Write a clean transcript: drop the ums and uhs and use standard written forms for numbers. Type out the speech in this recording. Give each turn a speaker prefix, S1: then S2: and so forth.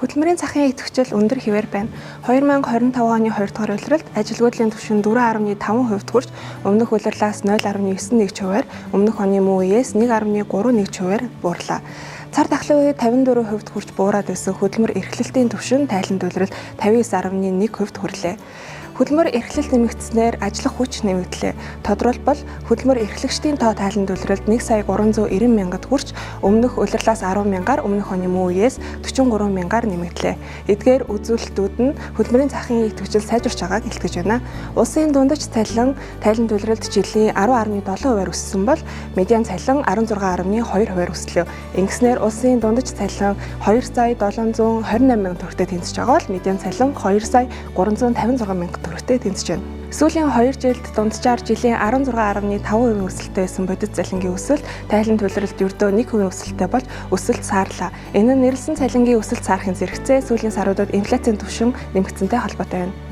S1: Хөдөлмөрийн захын идэвхжил өндөр хэвээр байна. 2025 оны 2 дугаар улиралд ажилгүйдлийн түвшин 4.5% хүрч өмнөх улирлаас 0.91 хувиар, өмнөх оны мөн үеэс 1.31 хувиар буурлаа. Цар тахлын үед 54% хүрч буураад байсан хөдөлмөр эрхлэлтийн түвшин тайланд улирал 59.1% хүрлээ. Хөдөлмөр эрхлэлт нэмэгдсэнээр ажиллах хүч нэмэгдлээ. Тодорхойлбол хөдөлмөр эрхлэгчдийн тоо тайланд улиралд 1 сая 390 мянгад хүрч өмнөх улирлаас 10 мянгаар, өмнөх оны мөн үеэс 43 мянгаар нэмэгдлээ. Эдгээр үзүүлэлтүүд нь хөдөлмөрийн захын идэвхжил сайжирч байгааг илтгэж байна. Улсын дундаж цалин тайланд улиралд жилийн 10.7%-аар өссөн бол медиан цалин 16.2%-аар өслөө. Ингэснээр улсын дундаж цалин 2 сая 728 мянга төгрөгтэй тэнцэж байгаа бол медиан цалин 2 сая 356 мянга төгрөгтэй тэнцэж байна. Сүүлийн 2 жилд дунджаар жилийн 16.5% өсөлттэй байсан бодит цалингийн өсөлт тайлан төлрөлт ердөө 1% өсөлттэй болж өсөлт саарлаа. Энэ нь нэрлсэн цалингийн өсөлт саарахын зэрэгцээ сүүлийн саруудад инфляцийн түвшин нэмэгдсэнтэй холбоотой байна.